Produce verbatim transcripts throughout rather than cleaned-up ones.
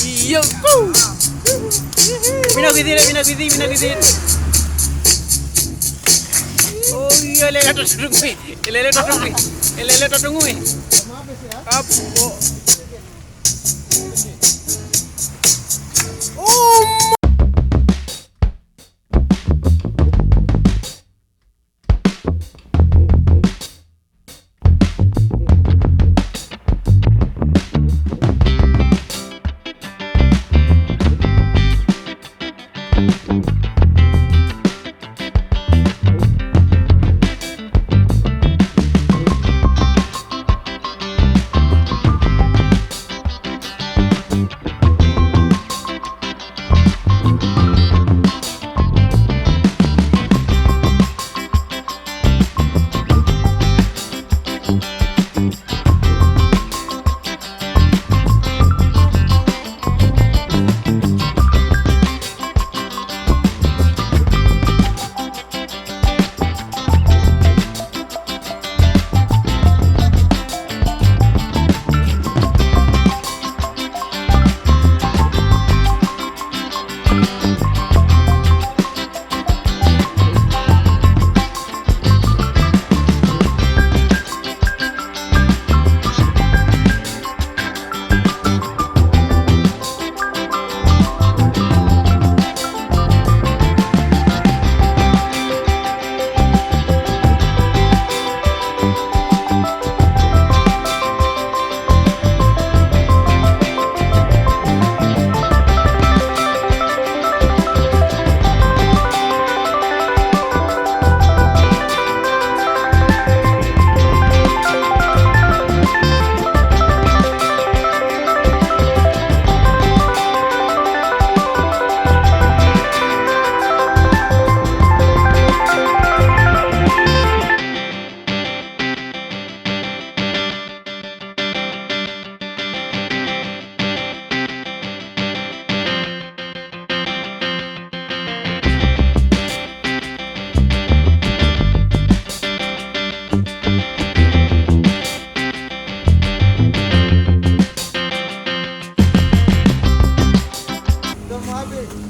Iya. Mina kuisin, mina kuisin, mina kuisin. Oh iya, lele tu tunggu. Lele tu tunggu. Lele tu tunggu. Apa?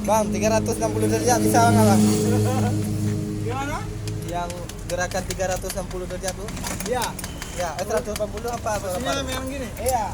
Bang, tiga ratus enam puluh derajat bisa nggak, Bang? Gimana? Yang gerakan tiga ratus enam puluh derajat tu? Iya. Ya, eh, seratus delapan puluh apa? Maksudnya apa? Yang gini? Iya.